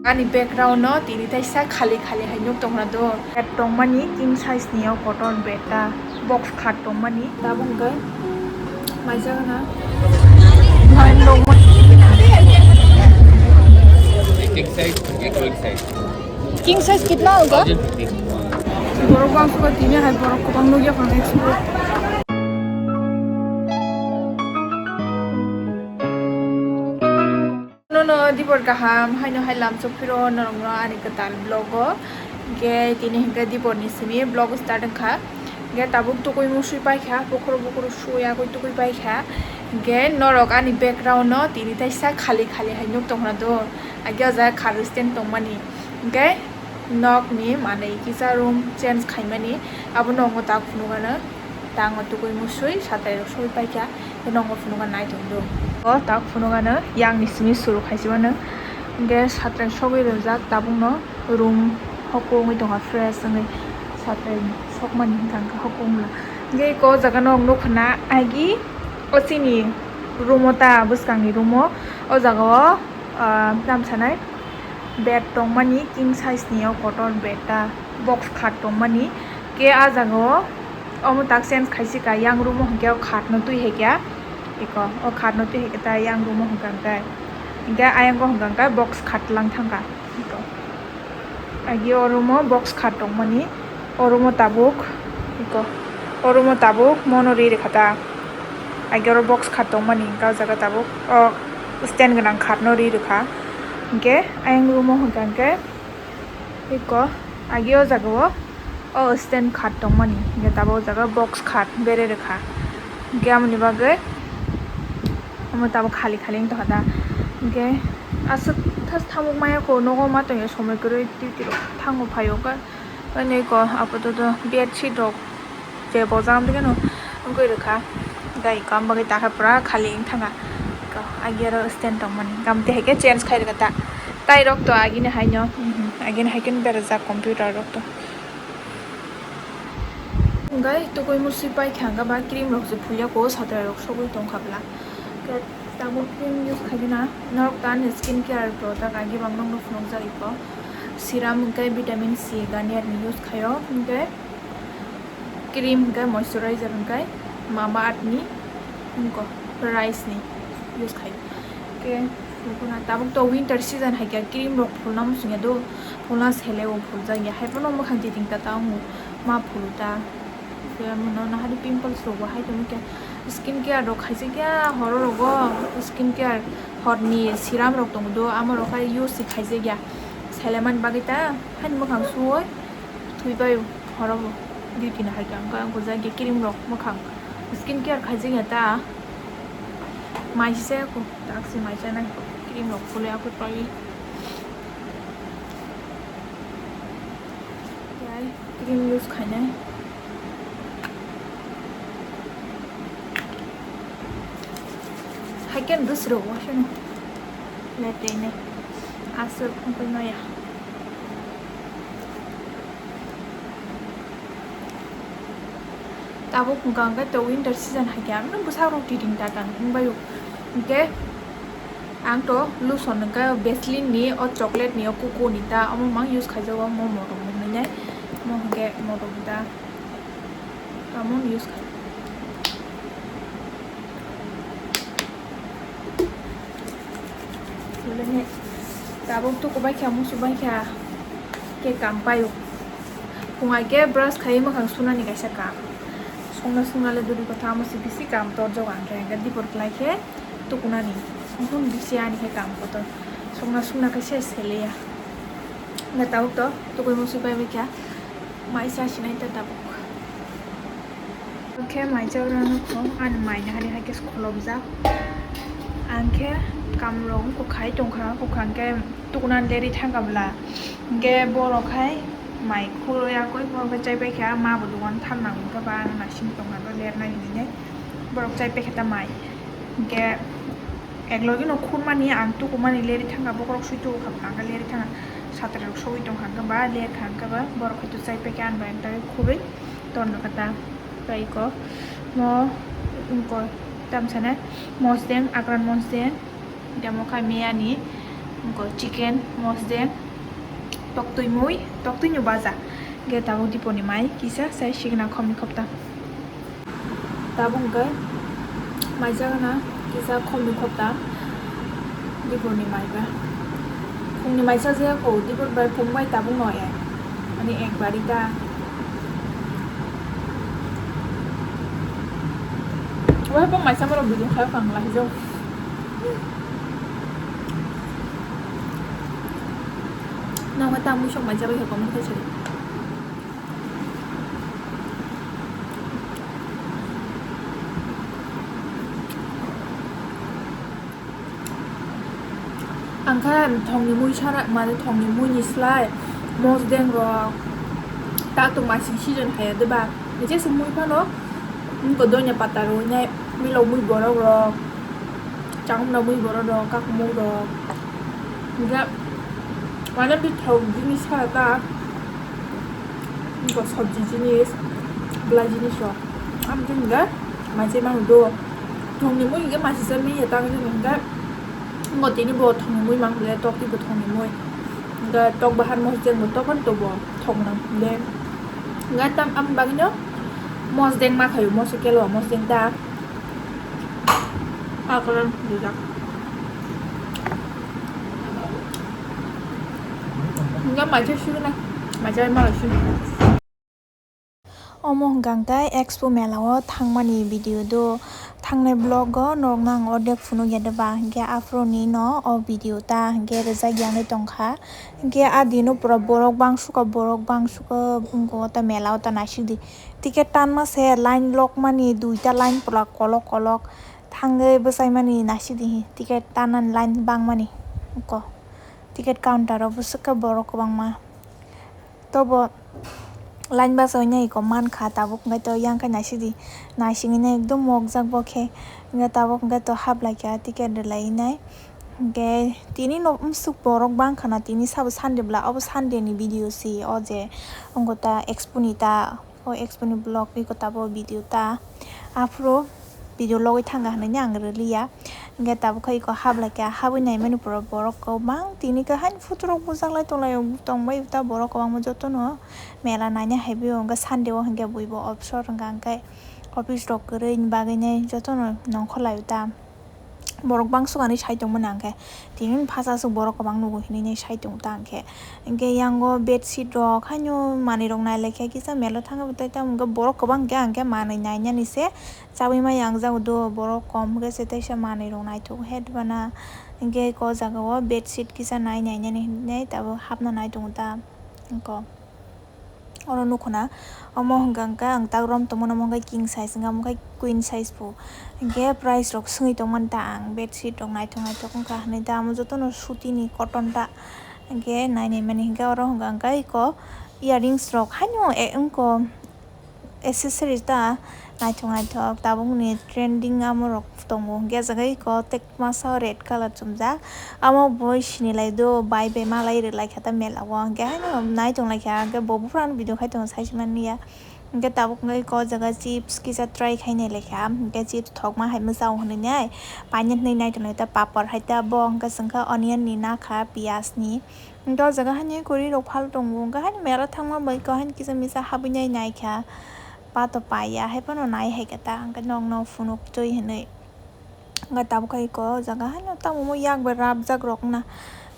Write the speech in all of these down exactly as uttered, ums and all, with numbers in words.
Ani background no tini taisa khali khali hai nuk tongna do. Bed tongmani king size ni o kotor bed ta box khat tongmani. Tabuk hwnkhe maijak na. King size, king size. King size kitna hoga? Thousand fifty. Borok bang suka tini hai borok kwbang nukya phang expo. Nono dibor kaham, haino hai lamsok phiro norokno ani kwtal vlog o. Hwnkhe tini hwnkhe diborni simi vlog start wngkha. Hwnkhe tabuk tukui musui paikha, bokhoro bokhoro sui agui tukui paikha. Hwnkhe norok ani background no tini taisa khali khali hai nuk tongna do. Agi o jaga kharwi stand tongmani. Hwnkhe nokni manwi kisa room change khaimani, abono wngo tak phunukgano. Tango tukui musui satrai rok sogwi paikha, tei nongo phunukgano naithok do. O tak phunukgano yang ni simi suru khaisibano. Hwnkhe satrai sogwi rwjak tabukno room hoko wngwi tongkha fresh wngwi satrai sokmani hwnkha hoko wngla. Hwnkhe eko o jaga no ang nukha na agi o chini room o ta bwskangni room o o jaga o ah, tamo sanai. Bed tongmani king size ni o kotor bed ta box khat tongmani. Ke a jaga o omo tak change khaisi ka yang room o hwnkhe o khat no twi hai kha. Eko o khat no twi hai khe ta yang room o hwnkha hwnkhe. Hwnkhe ayang o hwnkha hwnkhe box khat lang thangkha. Eko agi o room o box khat tongmani. O room o tabuk eko o room o tabuk mono ri rwkha ta. Agi oro box khat tongmani hwnkhe o jaga tabuk o stand gwnang khat no ri rwkha. Hwnkhe ayang room o hwnkha hwnkhe eko agi o jaga o o stand khat tongmani hwnkhe tabuk o jaga box khat berwi rwkha. Hwnkhe amoni bagwi omo tabuk khali khali wng tongkha da. Hwnkhe aswk thas thamuk maya kho nogo ma tongya somoi kwrwi duty rok thango phaio khe. Ani ko apato to bed sheet rok je bojak amtwi khe no wngwi rwkha. Gai kam bagwi takha pura khali wng thangkha. Ko agi oro stand tongmani kam twi hai khe change khai rwkha ta. Tai rok to agini hai no, mhm, agini hai khe no berajak computer rok to. Gai tukui musui pai thangkha ba cream rok je phulya ko satrai rok sogwi tongkha bla. Ke tabuk cream use khai na norok tan skin care product agi bang nokno phunukjak iko. Serum hwnkhe vitamin C Garnier ni use khaio, hwnkhe cream hwnkhe moisturizer hwnkhe Mamaearth ni hwnkhe rice ni use khaio. Hwnkhe phulkhuna tabuk to winter season hai khe cream rok phulna muchungya do, phulna sele o phuljakya, haiphano mwkhang titing ta ta wngo ma phulu ta. Khe mono nahari pimples rok bo hai tongwi khe skin care rok khaijak ya horo rogo skin care horni serum rok tongo do amo rok khai use se khaijak ya seleman bagwi ta hani mwkhang suwi thwi bai horo bo duty no hai khe ang khe ang kujak ya cream rok mwkhang skin care khaijak ya ta mai se ko tak se mai chanai cream rok phulwi aphuru pai. Tei cream use khainai. Hai khe bwswrwk uaisano. Letrine. Aswk wngwi maya. Tabuk hwnkha hwnkhe to winter season hai khe ang bwsarok titing takan wngbaio. Hwnkhe Ang to lotion hwnkhe Vaseline ni o chocolate ni o coco ni ta omo mang use khaijago omo motom hinwi nai omo hwnkhe motom ta omo use khai. Tabuk tuku bai kha musu bai kha khe kam paio. Phung hai khe brush khai mwkhang sunani kaisa kam. Songna songna le duri kotha omo se bisi kam torjago ang khe hwnkhe dipor klai khe. Tukunani. Hwn bisi ani khe kam kotor. Songna songna khe se seleya. Hwnkhe tabuk to tukui musu pai bai kha. Mai sa sinai ta tabuk. Khe mai chagra no kho ani mai nahari hai khe kholobjak. Ang khe kam rok wngkha khai tongkha, wngkha hwnkhe tukunani leri thangkha bwla. Hwnkhe borok hai mai khurui yakui borok khe chai pai kha, ma bo dogan thangnang hwnkhe ba ano naising tongkha lerna hinwi. Borok chai paikha ta mai. Hwnkhe eklogi no khurmani ang tukumani leri thangkha, bokhorok sui tuku kha, ang khe leri thangkha, satrai rok sogwi tongkha, hwnkhe ba ler kha, hwnkhe ba borok hai to chai paikha, ang bai ang tei khurui torno kha ta. Tei iko mo iko tamsana mosdeng, akran mosdeng, tamo khai meyani Wngkha chicken, mosdeng, toktwi mui, toktwi no baja. Hwnkhe tabuk diponi mai kisa sai signa khomni khopta. Tabuk hwnkhe maijak na kisa khomni khopta diponi mai ba. Phungni mai sajak o dipor bai phung bai tabuk no ek. Ani ek bari ta. Wahai bo maisa borok video khayo kang lai jok. Nang ma tamo sok mai jabai comment khai sari. Ang kha thongni mui sara mane thongni mui ni slai mosdeng rok ta tong ma sing season khai de ba je se mui phano. Niko donya pata rwinai milo mui borok rok. Changmna mui borok rok, kakmuk rok. Hingke, mane bithok jinis sara ta. Hingke sobji jinis, belai jinis rok. Am jin ga, maise mang do. Thongni mui hingke maise sa mi ya tang jin hingke. Ngo tini bo thongni mui mang bile, tok ti bo thongni mui. Hingke tok bahar mosdeng bo tok han to bo thong nang bile. Hingke tam am bagino mosdeng ma khayo, moso kelo, mosdeng ta. Akoran dujak. Hingga maja suguna, maja mala suguna. Omo hwnkha hwnkhe Expo mela o thangmani video do, thangnai vlog o norokno ang ordek phunukya de ba, hwnkhe aphuru ni no o video ta hwnkhe rwjak ya wngwi tongkha, hwnkhe a dino pura borok bangsuka, borok bangsuka wngkha o ta mela o ta naisik di. Ticket tanma se line lokmani duita line pura kolok kolok thangwi bwsaimani naisidi hi ticket tanani line bangmani ko ticket counter o bwswk khe borok kwbangma tobo line bachai nai ko mankha tabuk hwnkhe to yang khe naisidi naisingwi nai ekdom mokjak bo khe hwnkhe tabuk hwnkhe to haplaikha ticket rwlai nai hwnkhe tini no bwswk borok bangkha na tini sabo Sunday bwla obo Sunday ni video se o je wngkha ta expo ni ta. O expo ni vlog iko tabuk video ta aphuru video logwi thangkha hinwi ang rwliya. Hwnkhe tabuk khe iko hablai kha, habwi naimani pura borok kwbang tini khe haino photo rok bujaklai tonglai tongbai ta borok kwbangma jotono mela naina haibai o hwnkhe Sunday o hwnkhe buibo obsor hwnkha hwnkhe office rok kwrwini bagwi nai jotono nongkhorlai o ta. Borok bangso ani sai tongmani ang khe tini phacha aswk borok kwbang nugo hinwi sai tongo ta ang khe. Hwnkhe yango bedsheet rok haino manwi rok nai lai khe kisa melo thangwi tei tamo hwnkhe borok kwbang khe ang khe manwi nainani se chabwi ma yang jago do borok kom hwnkhe se teisa manwi rok naithok he dwbana hwnkhe o jaga o bedsheet kisa nai nainani hinwi tabuk hapna nai tongo ta wngkha. Oro nukhuna omo hwnkha hwnkhe ang tak rom tongmano omo hwnkhe king size hwnkha omo khe queen size bo hwnkhe price rok swngwi tongmani ta ang bedsheet rok naithok naithok wngkha hinwi ta omo jotono sutini cotton ta hwnkhe nainai mani hwnkhe oro hwnkha hwnkhe eko earrings rok haino wngkha accessories ta naithok naithok tabukni trending amorok tongo hwnkhe o jaga eko tei. Masa o red colour chumjak. Amo boi sini lai do, bai bai malai rwlai kha ta mela o. Hwnkhe haino nai tong lai kha, hwnkhe bo buphuru ano video khai tongo, sai se manya. Hwnkhe tabuk wngwi kok jaga chips kisa try khai nai lai kha. Hwnkhe chips thokma hai mwchao hwnwi nai. Painani hwnwi nai tong lai ta papor hai ta bo, hwnkhe chwng kha onion ni na kha, piyaj ni. Hwnkhe o jaga haino kwrwi rok phal tongo. Hwnkhe haino mela thangma bai kok haino kisa misa habwi nai nai kha. Pa to paiya, hai phano nai hai kha ta. Hwnkhe nok no phunuk twi hwnwi. Hwnkhe tabuk khe eko o jaga haino tamo yak bai rapjak rok wngna.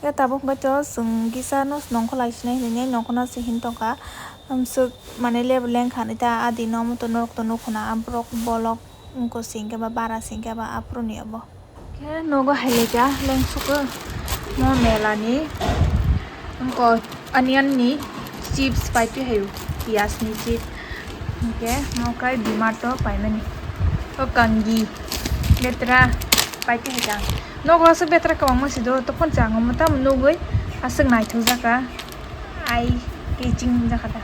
Hwnkhe tabuk hwnkhe to chwng kisa no nongkhor lai sinai hinwi nongkhorno se hin tongkha. Amswk mane lebu lengkha hinwi ta adi no omo to norok to nukhuna borok bolok wngkha se hwnkhe ba bara se hwnkhe ba aphuru ni obo. Khe nogo hai lekha lengsukgo mo mela ni wngkha. Onion ni chips pai twi hai o, piyaj ni chips, hwnkhe mo khe Dmart o paimani. O kangi betra pai twi hai kha. Nogo aswk betra kwbangma si do, tokphon chang omo tamo nugwi aswk naithok jakha, eye catching jakha da.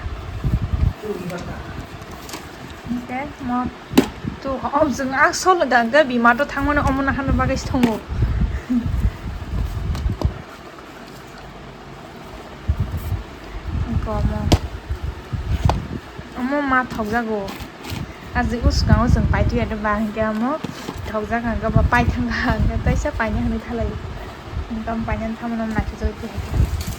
Hwnkhe mo to om chwng asol hwnkha hwnkhe Dmart o thangmani omo nahana bagwi se thongo. Wngkha omo. Omo ma thokjago. Ajik o swkango chwng paitwi ya de ba hwnkhe omo thokjak hwnkhe bo paithangkha hwnkhe teisa paina hwnwi thalai. Tamo painani tamo no naisajak.